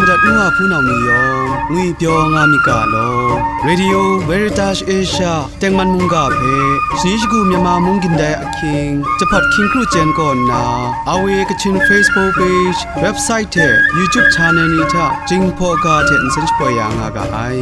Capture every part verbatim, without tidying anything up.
Madat ngu a hpunau ni yawng ngwipyaw nga myit ga law. Radio Veritas Asia tengman mungga hpe shani shagu Myanmar mung gindai ahkying, jahpat hkying kru chyen kaw nna, R V A Kachin Facebook page, website hte YouTube channel ni hta Jinghpaw ga hte nsen shapoi ya nga ga ai.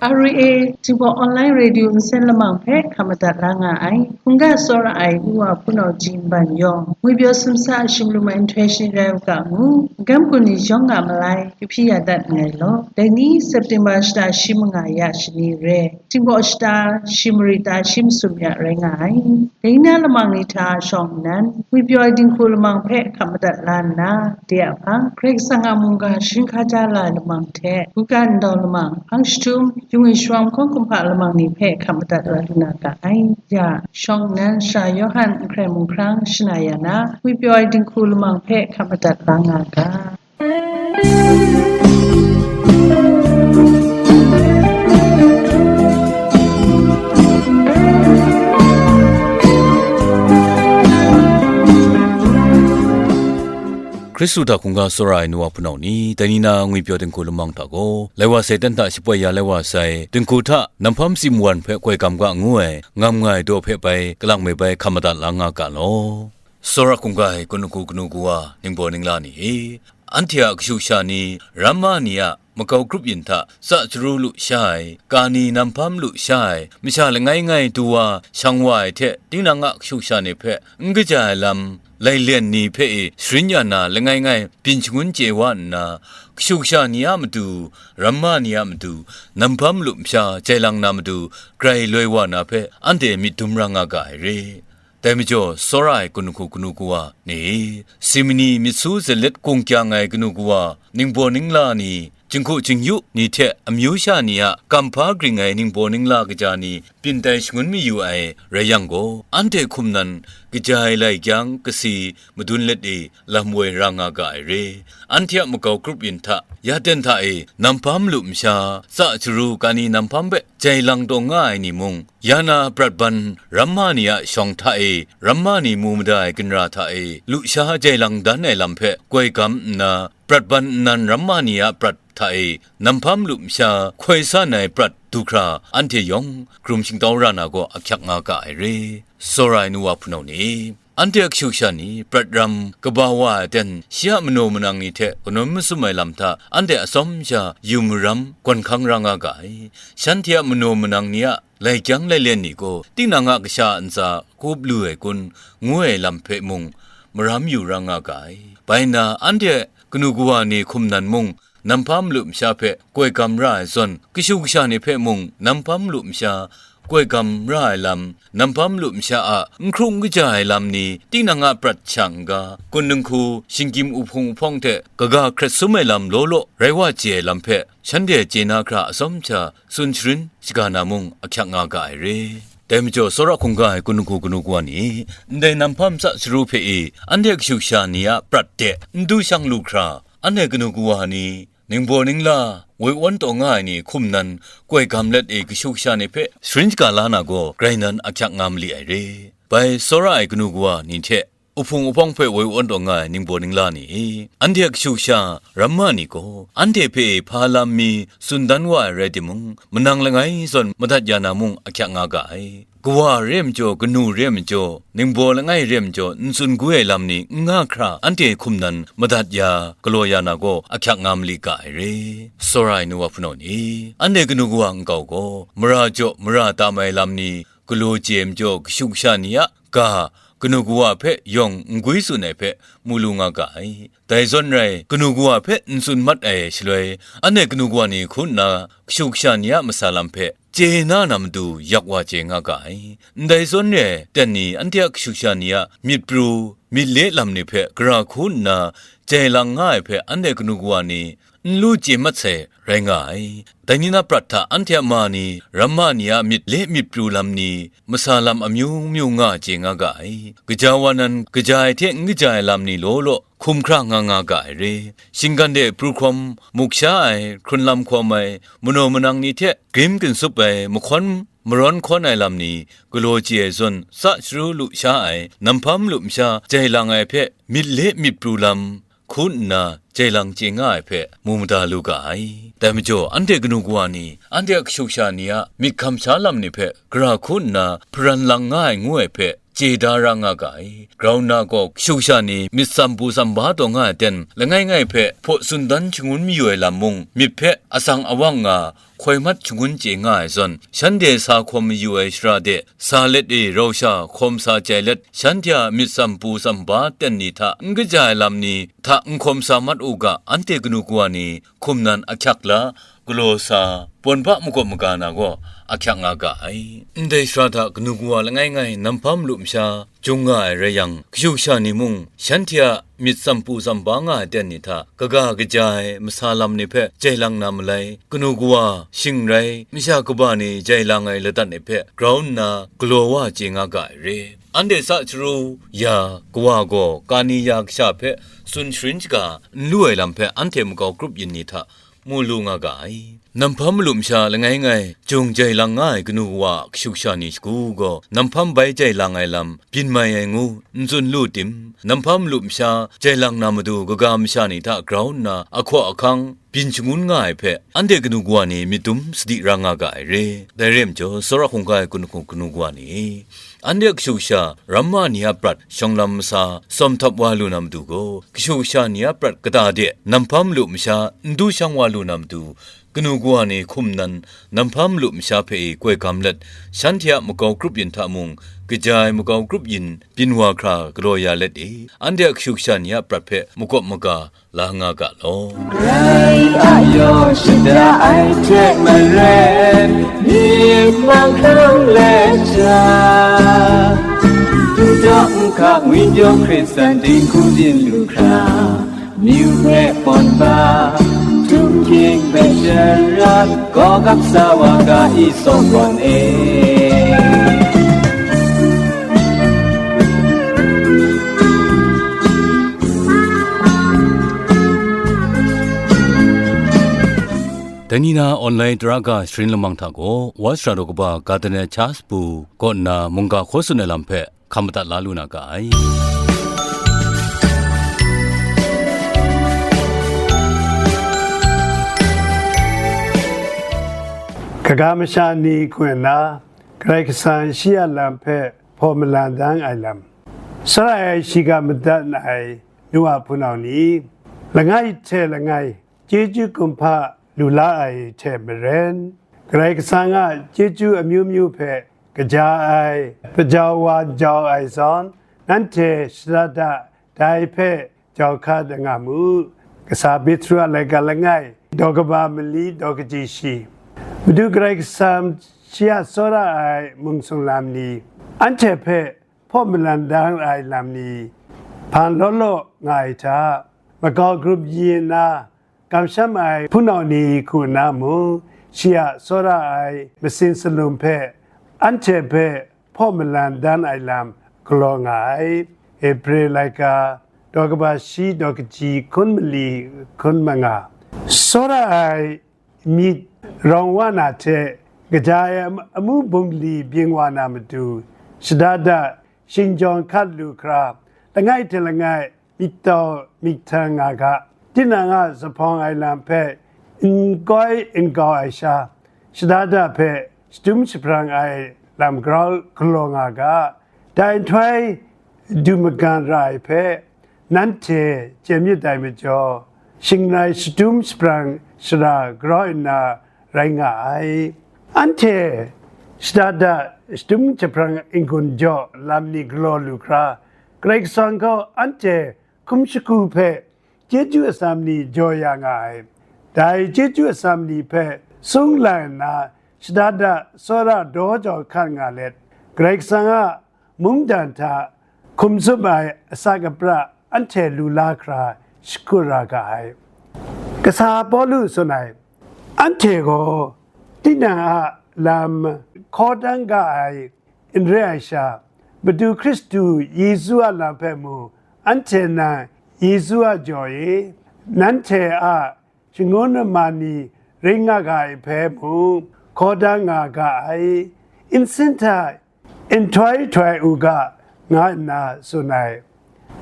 R V A Jinghpaw Online Radio nsen lamang hpe hkap madat la nga ai. Hkungga tsawra ai u wa hpunau ji nban yawng, ngwipyaw sumsa a shim lu ai nhtoi shani rai u ga ngu, magam gun ni yawng a malai, kahpyi ya dat nngai law. Dai ni September shata shi manga ya shani re, Jinghpaw shata shi mari ta shi masum ya rai nga ai. Dai na lamang ni hta shawng nnan, ngwipyaw ai dinghku lamang hpe hkap madat la nna, de a hpang, Karai Kasang a mungga sharin hkaja la ai lamang hte, guga ndau lamang, hpang jahtum, yung ai sharawng hkawng kumhpa lamang ni hpe hkap madat la lu na ga ai. Ya, shawng nnan, Sara Yawhan n hkrai mung hkrang shana ya na, ngwipyaw ai dinghku lamang hpe hkap madat la nga ga. Hkristu hta hkungga tsawra ai nu wa hpunau ni, dai ni na ngwipyaw dinghku lamang hta gaw, lai wa sai ten hta shapoi ya lai wa sai, dinghku hta namhpam tsim wan hpe koi gam ga ngu ai, ngam nga ai daw hpe bai, kalang me bai hkap madat la nga ga law. Tsawra hkungga ai kanu hku kanu kawa, ningbaw ningla ni e, anhte a kashu kasha ni, ramma ni a makau grup yin hta tsa jaru lu sha ai, kani namhpam lu sha ai, masha langai ngai du wa, shang wa ai hte, tinang a kashu kasha ni hpe n kaja ai lam, lailen ni hpe e sharin ya na langai ngai byin shangun chye wa nna, kashu kasha ni a matu, ramma ni a matu, namhpam lu masha jai lang na matu, grai loi wa na hpe anhte myit dum ra nga ga ai re. Dai majaw, tsawra ai kanu hku kanu kawa ni, simini myit su zalit kung kyang ai kanu kawa, ningbaw ningla ni, jinghku jingyu ni hte amyu sha ni a kamhpa gring ai ningbaw ningla kaja ni byin tai shangun mayu ai rai yang gaw, anhte hkum nan kaja ai lai kyang kasi madun let e lam woi ra nga ga ai re. Anhte a makau grup yin hta, ya ten hta e namhpam lu masha, tsa jaru kani namhpam hpe jai lang taw nga ai ni mung, ya na prat ban ramma ni a shawng hta e ramma ni mu mada ai ginra hta e lusha jai lang dan ai lam hpe koi gam nna, prat ban nnan ramma ni a prat hta e namhpam lu masha hkoi san ai prat du hkra anhte yawng hkarum shingtau ra na gaw ahkyak nga ga ai re. Tsawra ai nu wa hpunau ni, anhte a kashu kasha ni prat ram kaba wa ai ten shi a manaw manang ni hte kanawn masum ai lam hta anhte atsawm sha yu maram gawn hkang ra nga ga ai. Shanhte a manaw manang ni a lai kyang lailen ni gaw, tinang a kasha a ntsa kup lu ai kun, ngu ai lam hpe mung, maram yu ra nga ga ai. Bai nna, anhte kanu kawa ni hkum nan mung, namhpam lu masha hpe koi gam ra ai zawn, kashu kasha ni hpe mung, namhpam lu masha koi gam ra ai lam, namhpam lu masha a n hkru n kaja ai lam ni, tinang a prat sha n-ga, kun dinghku, shinggyim uhpung uhpawng hte kaga hkret sum ai lam law law, rai wa chye ai lam hpe, shanhte chye na hkra atsawm sha tsun sharin shaga na mung ahkyak nga ga ai re. Dai majaw, tsawra hkungga ai kanu hku kanu kawa ni, ndai namhpam tsa jaru hpe e, anhte kashu kasha ni a prat de n du shang lu hkra, anhte kanu kawa ni, ningbaw ningla, woi wan taw nga ai ni hkum nan, koi gam let e kashu kasha ni hpe sharin shaga la na gaw, grai nan ahkyak nga mali ai re. Bai tsawra ai kanu kawa ni hte, uhpung uhpawng hpe woi wan taw nga ai ningbaw ningla ni e, anhte a kashu kasha ramma ni gaw, anhte hpe hpa lam mi tsun dan wa ai rai timung, manang langai zawn madat ya na mung ahkyak nga ga ai. Kawa re ai majaw, kanu re ai majaw, ningbaw langai re ai majaw, n tsun gwi ai lam ni n nga hkra, anhte hkum nan madat ya, galaw ya na gaw ahkyak nga mali ga ai re. Tsawra ai nu wa hpunau ni, anhte kanu kawa nkau gaw, mara jaw mara tam ai lam ni, galaw chye ai majaw, kashu kasha ni a ga, kanu kawa hpe yawng n gwi tsun ai hpe mu lu nga ga ai. Dai zawn rai, kanu kawa hpe n tsun mat ai shaloi, anhte kanu kawa ni hku nna kashu kasha ni a masa lam hpe chye na na matu yak wa chye nga ga ai. Ndai zawn re ai ten ni anhte a kashu kasha ni a myit pru, myit le lam ni hpe gara hku nna jai lang nga ai hpe anhte kanu kawa ni n lu chye mat sai, rai nga ai. Dai ni na prat hta anhte a ma ni, ramma ni a myit le myit pru lam ni, masa lam amyu myu nga chye nga ga ai. Gaja wa nan kaja ai hte n kaja ai lam ni law law hkum hkra nga nga ga ai re. Shinggan de pru hkawm, muk sha ai, hkrun lam hkawm ai, manaw manang ni hte grim ginsup ai, mahkawn marawn hkawn ai lam ni, galaw chye ai zawn, tsa sharu lu sha ai, namhpam lup masha jai lang ai hpe, myit le myit pru lam, hku nna jai lang chye nga ai hpe mu mada lu ga ai. Dai majaw, anhte kanu kawa ni, anhte a kashu kasha ni a myit hkam sha lam ni hpe gara hku nna hparan lang nga ai ngu ai hpe chye da ra nga ga ai. Grau nna gaw kashu kasha ni myit tsam pru tsam ba taw nga ai ten, langai ngai hpe hpaw tsun dan shangun mayu ai lam mung, myit hpe atsang awang nga, hkoi mat shangun chye nga ai zawn, shanhte sa hkawm mayu ai shara de, sa let e rau sha hkawm sa chye let, shanhte a myit tsam pru tsam ba ten ni hta n kaja ai lam ni hta n hkawm sa mat u ga, anhte kanu kawa ni hkum nan ahkyak la, galaw sa, pawn hpa makawp maga na gaw ahkyak nga ga ai. Ndai shara hta kanu kawa langai ngai namhpam lup masha jung nga ai rai yang, kashu kasha ni mung shanhte a myit tsam pru tsam ba nga ai ten ni hta, kaga kaja ai masa lam ni hpe jai lang na malai, kanu kawa, shing rai, masha kaba ni jai lang ai ladat ni hpe grau nna galaw wa chye nga ga ai re. Anhte tsa sharu ya, kawa gaw kani ya kasha hpe tsun sharin shaga n lu ai lam hpe anhte makau grup yin ni hta mu lu nga ga ai. Namhpam malup masha langai ngai jung jai lang nga ai kanu kawa a kashu kasha ni shagu gaw, namhpam bai jai lang ai lam byin mai ai ngu n tsun lu tim? Namhpam malup masha jai lang na matu kaga masha ni hta grau nna ahkaw ahkang byin shangun nga ai hpe, anhte kanu kawa ni myit dum sadi ra nga ga ai re. Dai re ai majaw, tsawra hkungga ai kanu hku kanu kawa ni, anhte a kashu kasha, ramma ni a prat shawng lam masa, tsawm htap wa lu na matu gaw, kashu kasha ni a prat kata de namhpam malup masha n du shang wa lu na matu, kanu kawa ni hkum nan namhpam malup masha hpe e koi gam let, shanhte a makau grup yin hta mung, kaja ai makau grup yin byin wa hkra galaw ya let e, anhte a kashu kasha ni a prat hpe makawp maga la nga ga law. Rai a yaw shada ai hte maren, myit manghkang let ja, dawng hka ngwin yawng Hkristan dinghku din lu hkra, myu hpe pawn ba, htum hkying hpe sharat, gaw gap sa wa ga i, tsawp gawn e. Dai ni na online tara ga sharin lamang hta gaw, Wa sara daw kaba Cardinal Charles Bo kaw nna mungga hkaw tsun ai lam hpe hkam madat la lu na ga ai. Kaga masha ni hku nna, Karai Kasang shi a lam hpe hpaw malan dan ai lam, tsawra ai shiga madat ai nu a hpunau ni, langai hte langai chyeju kumhpa lu la ai hte maren, Karai Kasang a chyeju amyu myu hpe kaja ai, pajau wa jau ai zawn, nanhte shada da, dai hpe jau hkat nga mu. Kasa Petru a laika langai, daw kaba mali daw kaji shi, Madu Karai Kasang shi a tsawra ai mung sung lam ni, anhte hpe hpaw malan dan ai lam ni, hpan law law nga ai hta, makau grup yin nna, kamsham ai hpunau ni hku nna mung, shi a tsawra ai masin salum hpe, anhte hpe hpaw malan dan ai lam galaw nga ai. Ebre laika, daw kaba shi, daw kaji hkun mali hkun manga. Tsawra ai myit rawng wa na hte, kaja ai am-, amu bungli bying wa na matu, shada da, shingjawng hkat lu hkra, langai hte langai myit tau myit htan nga ga. Tinang a zuphpawng ai lam hpe n koi n kau ai sha, shada da hpe shadum shapran ai lam grau galaw nga ga. Dai nhtoi du magan ra ai hpe nanhte chye myit dai majaw, shingrai shadum shapran shara grau nna rai nga ai. Anhte shada da shadum shapran n-gun jaw lam ni galaw lu hkra, Karai Kasang gaw anhte hkum shagu hpe chyeju atsam ni jaw ya nga ai. Dai chyeju atsam ni hpe sung lai nna, shada da tsawra daw jau hkat nga let, Karai Kasang a mungdan hta hkum tsup ai asak apra anhte lu la hkra shakut ra ga ai. Kasa Pawlu tsun ai, Anhte gaw tinang a lam hkaw dang ga ai n re ai sha, Madu Hkristu Yesu a lam hpe mung anhte nang Yesu a jaw e, nanhte a shangun nama ni rai nga ga ai hpe mung hkaw dang nga ga ai, nsin hta nhtoi htoi u ga, nga nna tsun ai.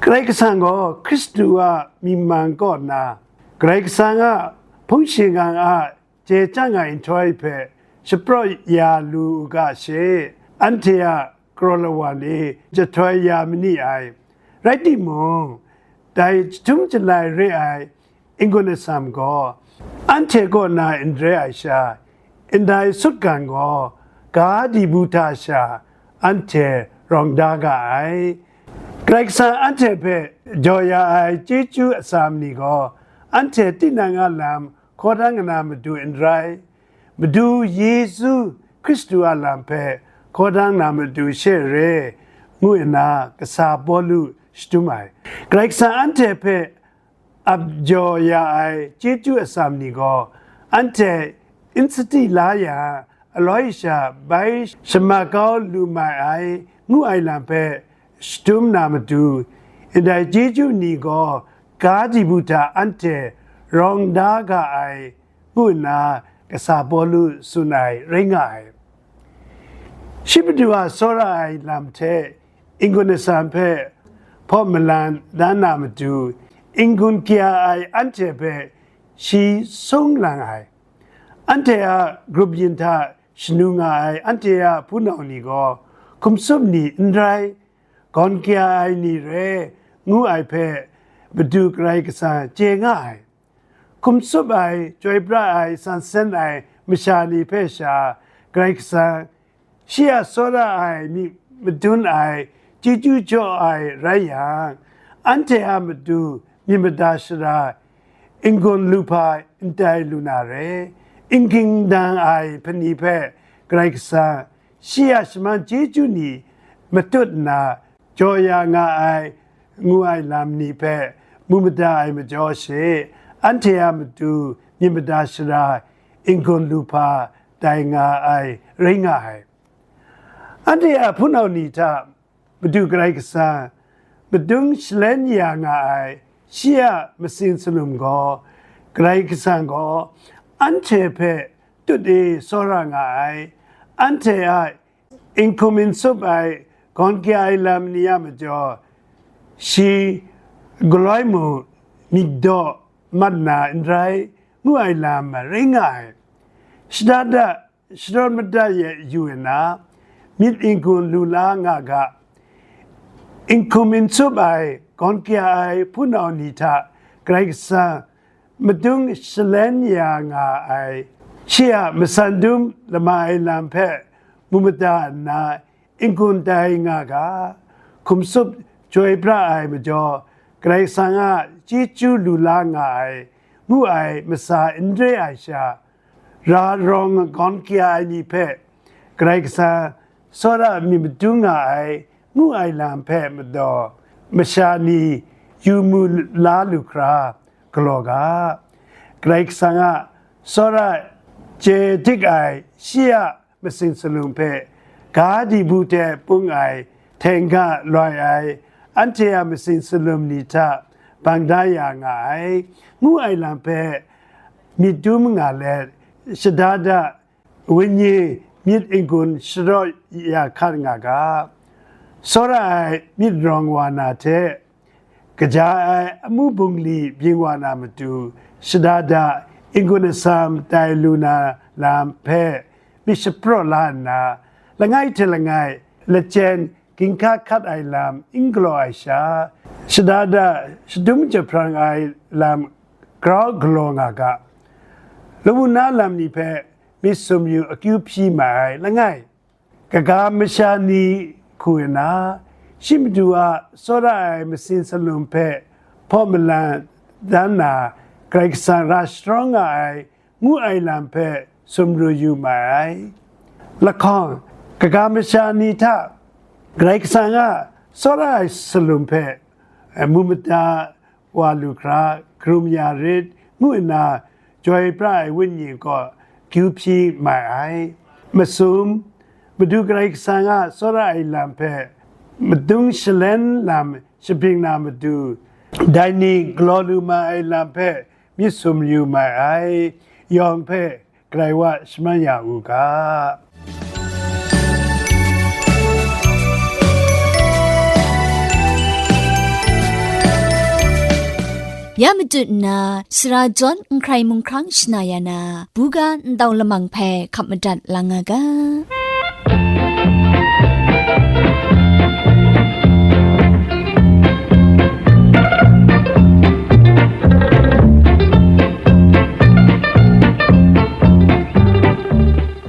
Karai Kasang gaw Hkristu a mying mang kaw na, Karai Kasang a hpung shingang a chye chyang ai nhtoi hpe shapraw ya lu u ga she, anhte a kraw lawan e jahtoi ya ma ni ai. Rai timung, dai jahtum jalai re ai n-gun atsam gaw anhte kaw na n re ai sha, ndai sutgan gaw ga dibu hta sha anhte rawng da ga ai. Karai Kasang anhte hpe jaw ya ai chyeju atsam ni gaw, anhte tinang a lam hkaw dang na matu n rai, Madu Yesu Hkristu a lam hpe hkaw dang na matu she re, ngu nna kasa Pawlu shadum ai. Karai Kasang anhte hpe ap jaw ya ai chyeju atsam ni gaw, anhte n sadi la yang, aloi sha bai shamat kau lu mai ai, ngu ai lam hpe shadum na matu, ndai chyeju ni gaw ga dibu hta anhte rawng da ga ai, ngu nna kasa Pawlu tsun ai rai nga ai. Shi Madu a tsawra ai lam hte n-gun atsam hpe hpaw malan dan na matu, n-gun kya ai anhte hpe shi sung lang ai. Anhte a grup yin hta shanu nga ai anhte a hpunau ni gaw, hkum tsup ni n rai, gawn kya ai ni re, ngu ai hpe Madu Karai Kasang chye nga ai. Hkum tsup ai, chyoi pra ai, san sen ai masha ni hpe sha, Karai Kasang shi a tsawra ai myit madun ai, chyeju jaw ai rai yang, anhte a matu myit mada shara, n-gun lu hpa n tai lu na re, n ging dang ai hpani hpe Karai Kasang shi a shaman chyeju ni matut nna, jaw ya nga ai, ngu ai lam ni hpe mu mada ai majaw she, anhte a matu myit mada shara, n-gun lu hpa tai nga ai rai nga ai. Anhte a hpunau ni hta Madu Karai Kasang madung shalen ya nga ai shi a masin salum gaw, Karai Kasang gaw anhte hpe tut e tsawra nga ai, anhte a n-hkum n tsup ai, gawn kya ai lam ni a majaw, shi galoi mung myit daw mat na n rai, ngu ai lam rai nga ai. Shada da, sharawt madat ye yu nna, myit n-gun lu la nga ga, n-hkum n tsup ai, gawn kya ai hpunau ni hta Karai Kasang madung shalen ya nga ai, shi a masan dum lama ai lam hpe mu mada nna, n-gun tai nga ga, hkum tsup chyoi pra ai majaw, Karai Kasang a chyeju lu la nga ai, ngu ai masa n re ai sha, ra rawng gawn kya ai ni hpe Karai Kasang tsawra myit madu nga ai, ngu ai lam hpe madaw, masha ni yu mu la lu hkra galaw ga. Karai Kasang a tsawra chye dik ai shi a masin salum hpe ga dibu hte pung ai, hten ga loi ai, anhte a masin salum ni hta bang da ya nga ai, ngu ai lam hpe myit dum nga let, shada da, wenyi myit n-gun sharawt ya hkat nga ga. Tsawra ai myit rawng wa na hte, kaja ai amu bungli byin wa na matu, shada da, n-gun atsam tai lu na lam hpe myit shapraw la nna, langai hte langai lachyen ginhka hkat ai lam n galaw ai sha, shada da, shadum jahprang ai lam grau galaw nga ga. Lamu na lam ni hpe myit sumyu akyu hpyi ma ai langai. Kaga masha ni hku nna, shi matu a tsawra ai masin salum hpe hpaw malan dan na, Karai Kasang ra sharawng nga ai, ngu ai lam hpe sumru yu ma ai. Lahkawng, kaga masha ni hta Karai Kasang a tsawra ai salum hpe, eh, mu mada wa lu hkra, hkarum ya rit, ngu nna, Chyoi pra ai wenyi kaw kyu hpyi mai ai. Masum, Madu Karai Kasang a tsawra ai lam hpe madung shalen lam shabring na matu, dai ni galaw lu ma ai lam hpe myit sum yu mai ai. Yawng hpe Karai wa shaman ya u ga. Ya matut nna, sara jawn nhkrai mungkrang shana ya na, buga ntau lamang hpe hkap madat lang nga ga.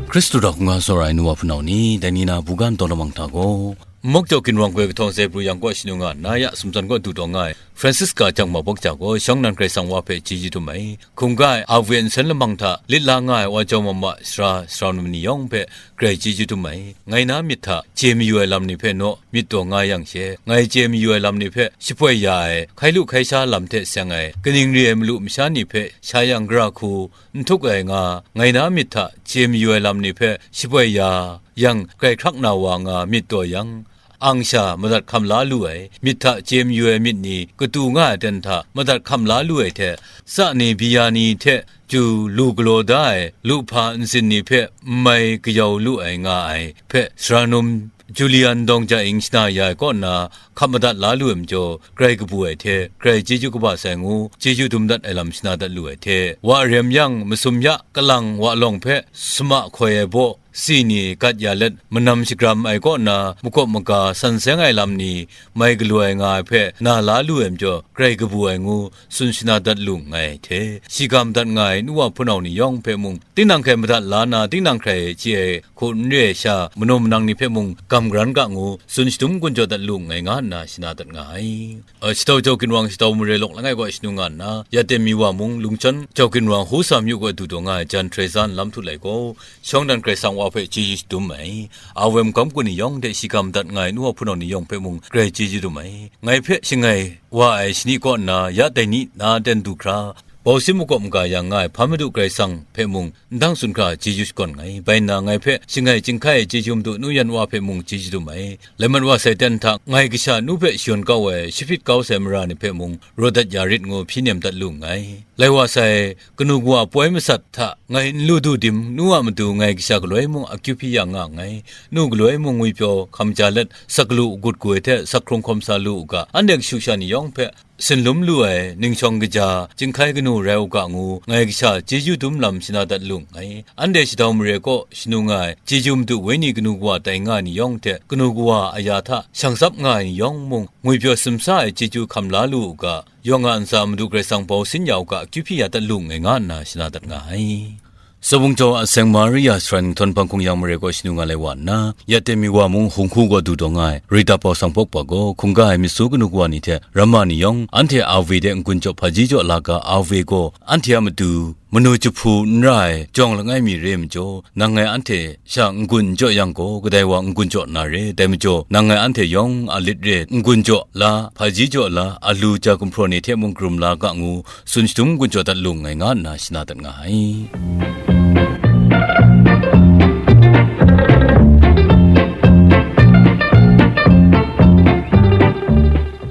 Hkristu hta hkungga tsawra ai nu wa hpunau ni, dai ni na buga ntau lamang hta gaw, Mok Jau Ginwang gaw kahtawng Zebru yang kaw shanu nga nna, ya sumtsan kaw du taw nga ai Francisca Jakma Bok Hkya gaw shawng nnan Karai Kasang wa hpe chyeju dum ai. Hkungga ai Ave nsen lamang hta lit la nga ai Wa Jau Mama sara, sara num ni yawng hpe grai chyeju dum ai. Ngai na myit hta chye mayu ai lam ni hpe naw myit taw nga yang she, ngai chye mayu ai lam ni hpe shapoi ya ai, hkai lu hkai sha lam hte seng ai, kaning re ai malu masha ni hpe sha yang gara hku, n htuk ai nga, ngai na myit hta chye mayu ai lam ni hpe shapoi ya yang, grai hkrak na wa nga myit taw yang, ang sha madat hkam la lu ai, myit hta chye mayu ai myit ni katu nga ai ten hta madat hkam la lu ai hte, tsa ni bia ni hte chyu lu galaw da ai luhpa ntsin ni hpe n mai kayau lu ai nga ai hpe, sara num Julian Dawng Ja Ing shana ya ai kaw nna hkap madat la lu ai majaw, grai kabu ai hte grai chyeju kaba sai ngu, chyeju dum dat ai lam shana dat lu ai hte, wa rem yang masum ya kalang wa lawng hpe sama hkoi ai baw, si ni gat ya let manam shagram ai kaw nna, makawp maga san seng ai lam ni mai galoi nga ai hpe na la lu ai majaw, grai kabu ai ngu, tsun shana dat lu nngai hte, shiga madat nga ai nu wa hpunau ni yawng hpe mung, tinang hkrai madat la na, tinang hkrai chye ai hku n re ai sha, manaw manang ni hpe mung gam garan ga ngu, tsun shadum gun jaw dat lu nngai nga nna shana dat nga ai. A, Shatau Jau Ginwang Shatau Mare lawk langai gaw shanu nga nna, ya temi wa mung, Lungchawng Jau Ginwang Husa myu gaw du taw nga ai jan Teresa nlam htu lai gaw, shawng nnan Karai Kasang wa hpe chyeju shadum ai. Ave magam kun ni yawng hte shiga madat nga ai nu wa hpunau ni yawng hpe mung grai chyeju dum ai. Ngai hpe shangai wa ai shani kaw nna, ya dai ni na ten du hkra, bausin makawp maga yang nga ai hpa Madu Karai Kasang hpe mung, ndang tsun hkra chyeju shakawn nngai. Bai nna ngai hpe shangai chyinghkai ai chyeju Madu nu yan wa hpe mung chyeju dum ai. Lai mat wa sai ten hta ngai kasha nu hpe shayawn kau ai, shapyit kau sai mara ni hpe mung, raw dat ya rit ngu hpyi nem dat lu nngai. Lai wa sai, kanu kawa poi masat hta ngai n lu du dim, nu a matu ngai kasha galoi mung akyu hpyi ya nga nngai. Nu galoi mung ngwipyaw hkam ja let, sak lu agut gu ai hte sak hkrung hkawm sa lu u ga, anhte kashu kasha ni yawng hpe sinlum lu ai ningshawng kaja, chyinghkai kanu rai u ga ngu, ngai kasha chyeju dum lam shana dat lu nngai. Anhte Shatau Mare kaw shanu nga ai chyeju Madu Wenyi kanu kawa tai nga ai ni yawng hte, kanu kawa aya hta shang tsap nga ai ni yawng mung, ngwipyaw simsa ai chyeju hkam la lu u ga, yawng a ntsa Madu Karai Kasang bausin ya u ga, akyu hpyi ya dat lu nngai nga nna shana dat nga ai. Sabung jaw a seng Maria Saran Nhtawn Hpang Hkung Yang Mare kaw shanu nga lai wa nna, ya temi wa mung hung hku gaw du taw nga ai Rita Pawsang Pawkpa gaw hkungga ai myit su kanu kawa ni hte ramma ni yawng, anhte Ave de n-gun jaw hpaji jaw la ga, Ave gaw anhte a matu manu jahpu n ra ai jawng langai mi re ai majaw, nang ngai anhte sha n-gun n jaw yang gaw, kadai wa n-gun jaw na re, dai majaw, nang ngai anhte yawng a lit re n-gun jaw la, hpaji jaw la, alu ja gumhpraw ni hte mung karum la ga ngu, tsun shadum n-gun jaw dat lu nngai nga nna shana dat nga ai.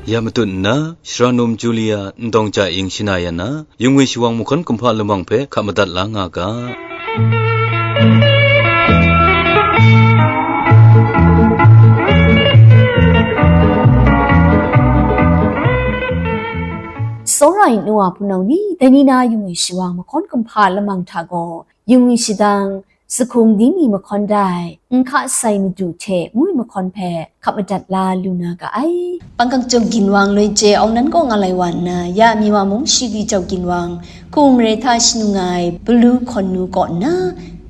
Ya matut nna, Sara num Julia Ndawng Ja Ing shana ya na, yingwi shawang mahkawn kumhpa lamang hpe hkap madat la nga ga. Tsawra ai nu wa hpunau ni, dai ni na yingwi shawang mahkawn kumhpa lamang hta gaw, yingwi shadang, sahkung dingli mahkawn dai, n hka sai madu hte ngwi mahkawn hpe hkap madat la lu na ga ai. Pangkang Jau Ginwang loi je awng nan kaw nga lai wa nna, ya mi wa mung shi li Jau Ginwang, hku mare hta shanu nga ai Balu hkawn nu kaw nna,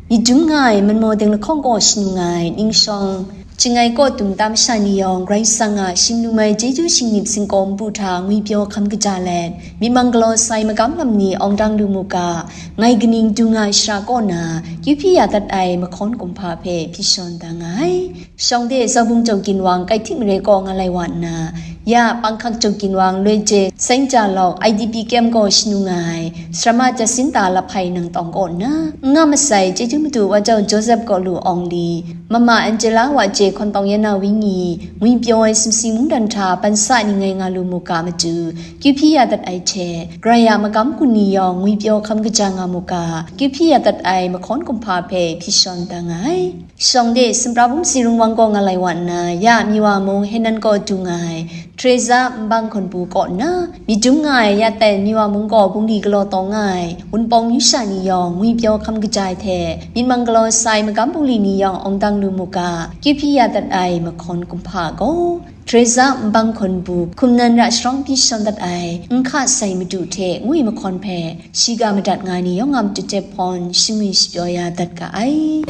myit dum nga ai Manmaw Deng lahkawng kaw shanu nga ai ningshawng, Ching ai kaw tum tam sha ni yawng, Karai Kasang a shing nu mai chyeju shingnip singkawm bu hta ngwipyaw hkam kaja let, myi mang galaw sai magam lam ni awng dang lu mu ga, ngai kaning du nga ai shara kaw na, kyu hpyi ya dat ai mahkawn kumhpa hpe hpyi shawn da nga ai. Shawng de Zaubung Jau Ginwang, Kaihtik mare kaw nga lai wa nna, Ya Panghkak Chawkinwang loi je Saint Charles I D P camp gaw shanu nga ai, Sramma Jacinta Lahpai nang tawng kaw nna, n nga masai chyeju madu Wa Jau Joseph kaw lu awng li, Mama Angela Wa je hkawn tawng yan na wenyi, ngwi pyaw ai sumsing mungdan hta ban sa ni ngai nga lu mu ga matu, kyu hpyi ya dat ai hte, Karai a magam kun ni yawng ngwi pyaw hkam kaja nga mu ga, kyu hpyi ya dat ai mahkawn kumhpa hpe hpyi shawn da nga ai. Shawng de, sumprabum si rung wang gaw nga lai wa nna, ya Miwa mung Henan kaw du nga ai, Teresa nbang hkawn bu kaw nna, myit dum nga ai ya tai Miwa mung gaw bungli galaw tawng nga ai, Wunpawng yu sha ni yawng ngwi pyaw hkam kaja ai hte, myit mang galaw sai magam bungli ni yawng awng dang lu mu ga, kyu hpyi ya dat ai mahkawn kumhpa gaw, Teresa nbang hkawn bu hkum nan ra sharawng pyi shawn dat ai, n hka sai madu hte ngwi mahkawn hpe, shiga madat nga ni yawng a matu hte hpawn shingwi shapyaw ya dat ga ai.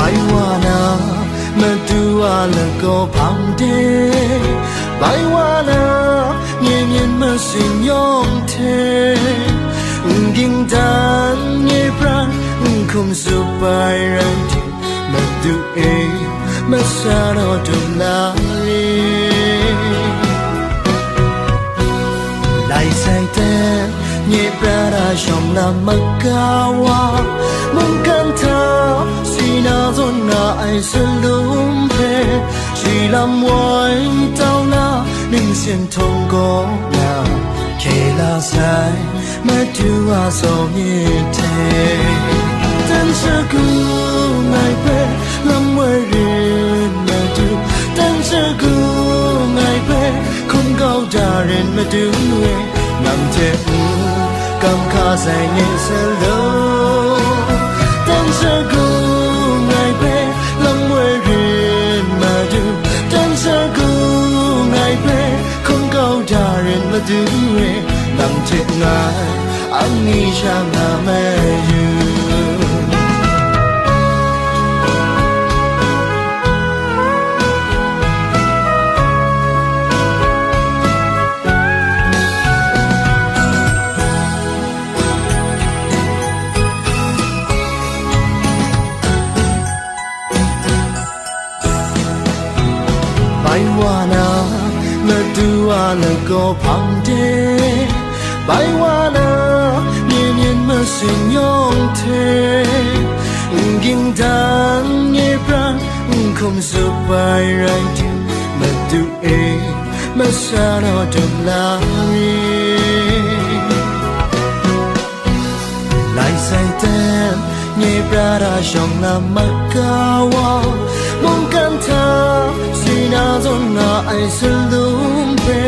Bai wa na, madu a lagaw hpang de, bai wa na, nye myin masin yawng hte, n ging dan, nye pran, n hkum zup ai rai hte, madu e, masa naw dum la re. Lai sai ten, nye prat a shawng lam maga wa, mungkan hta si na zawn nga ai salum hpe, shi lam woi tau na, ningsin htawng gaw na, hkye la sai, Madu a zaw myit hte. Dan shagu ngai hpe lam woi rin Madu, dan shagu ngai hpe hkum kau da rin Madu e, nang hte n kam hka sai nye sa law. Dan shagu ngai hpe lam woi rin Madu, dan shagu ngai hpe hkum kau da rin Madu e, nang hte ngai, ang ni sha nga mayu. Bai wa na, Madu a lagaw hpang de, bai wa na, nye myin masin yawng hte, n ging dan nye pran, n hkum zup ai rai hte, Madu e, masa naw dum la re. Lai sai ten, nye prat a shawng lam maga wa, mungkan hta si na zawn nga ai salum hpe,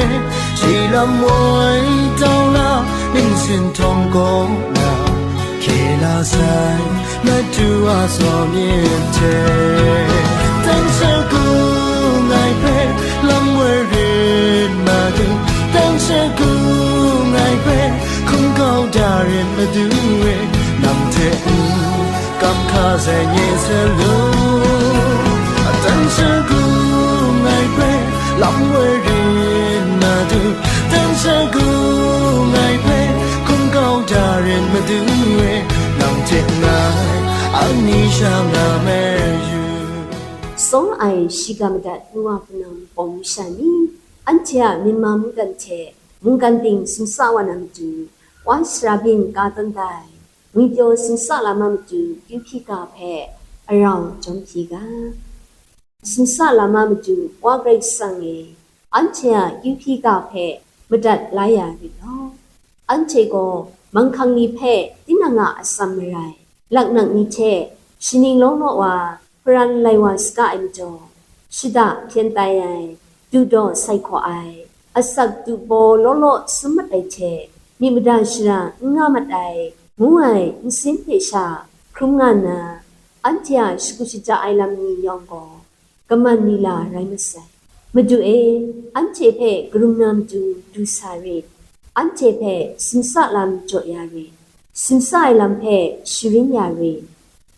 shi lam woi tau la, ningsin htawng gaw na, hkye la sai, Madu a zaw myit hte. Dan shagu ngai hpe lam woi rin Madu, dan shagu ngai hpe hkum kau da rin Madu e, nang hte n kam hka sai nye sa law. Dan shagu ngai hpe lam woi rin Madu, dan shagu ngai hpe hkum kau da rin Madu e, nang hte ngai, ang ni sha nga mayu. Sawng ai shiga madat nu wa hpunau pawng sha ni, anhte a Myanmar mungdan hte mungkan ting simsa wa na matu, wa sara byin ka tawn dai, ngwipyaw simsa lam a matu kyu hpyi ga hpe arau jawm hpyi ga. Simsa lam a matu, Wa Karai Kasang e, anhte a kyu hpyi ga hpe madat la ya rit law. Anhte gaw manghkang ni hpe tinang a atsam marai, laknak ni hte shaning law law wa hparan lai wa saga ai majaw, shada hpyen tai ai, dudaw sai hkaw ai, asak dubaw law law sum mat ai hte, myit mada shara n nga mat ai, ngu ai nsin hte sha hkrum nga nna, anhte a shagu shaja ai lam ni yawng gaw, kaman lila rai masai. Madu e, anhte hpe karum na matu du sa rit, anhte hpe simsa lam jaw ya rit, simsa ai lam hpe sharin ya rit,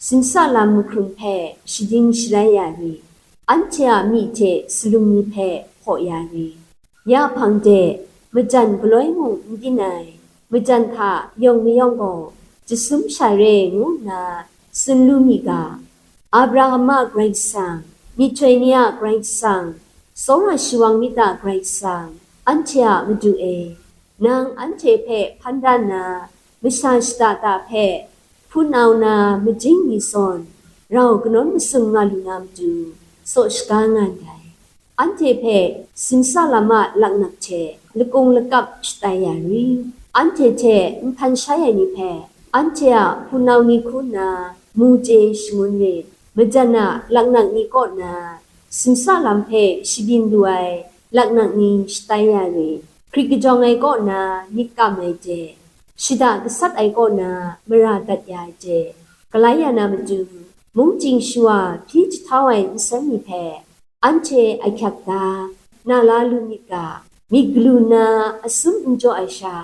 simsa lam mahkrung hpe shading sharai ya rit, anhte a myi hte salum ni hpe hpaw ya re. Ya hpang de, majan galoi mung n byin ai, majan hta yawng mayawng gaw jasum sha re ngu nna tsun lu mi ga. Abraham a Karai Kasang, myihtoi ni a Karai Kasang, tsawra shawang myit a Karai Kasang, anhte a Madu e, nang anhte hpe hpan da nna, masha shada da hpe hpunau na majing mi zawn, rau kanawn masum nga lu na matu, tsaw shaga nga ndai. Anhte hpe simsa lam a laknak hte lakung lakap shatai ya ri, anhte hte nhpan shai ai ni hpe, anhte a hpunau ni hku nna mu chye shangun rit, majan a laknak ni kaw na simsa lam hpe shabyin lu ai laknak ni shatai ya rit, hkrit kajawng ai kaw na myit kam ai hte, shada gasat ai kaw na mara dat ya ai hte, galai ya na matu, mungchying shawa hpyi jahtau ai nsen ni hpe, anhte ahkyak da na la lu myit ga, myit galu nna asum n jaw ai sha,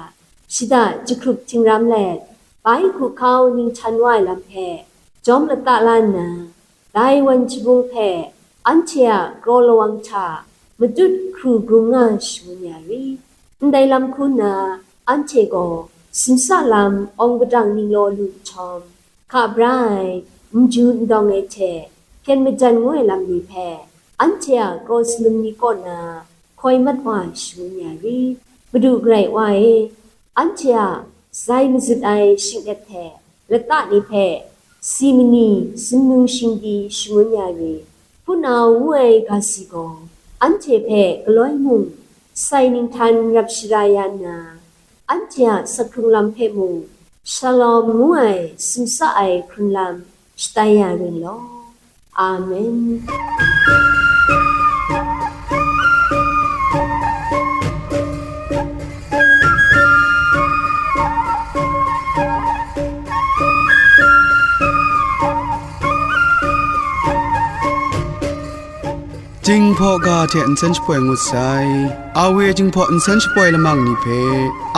shada jahkrup htingram let, bai hkuhkau ninghtan wa ai lam hpe jawm lata la nna, dai wan jabung hpe anhte a kraw lawang hta matut hkru grung nga shangun ya ri. Ndai lam hku nna, anhte gaw simsa lam awng padang ninglaw lu nhtawm, hka bra ai, n ju n dawng ai hte hpyen majan ngu ai lam ni hpe, anhte a kraw salum ni kaw na hkoi mat wa shangun ya ri. Madu Karai Wa e, anhte a zai mazut ai shinglet hte lata ni hpe si mani zunlung shingdi shangun ya ri. Hpunau ngu ai ga si gaw, anhte hpe galoi mung sai ninghtan rap shara ya nna, anhte a sakhkrung lam hpe mung, Shalom ngu ai simsa ai hkrun lam shatai ya rin law. Amen. Jinghpaw ga hte nsen shapoi ngut sai. Awe Jinghpaw nsen shapoi lamang ni hpe,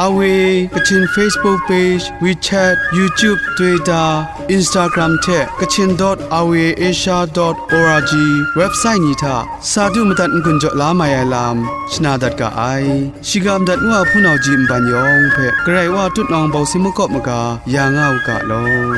Awe Kachin Facebook page, WeChat, YouTube, Twitter, Instagram hte Kachin dot awe asia dot org website ni hta sa du madat n-gun jaw la mai ai lam shana dat ga ai. Shiga madat ngu a hpunau ji nban yawng hpe Karai Wa tutnawng bawsing makawp maga ya nga u ga law.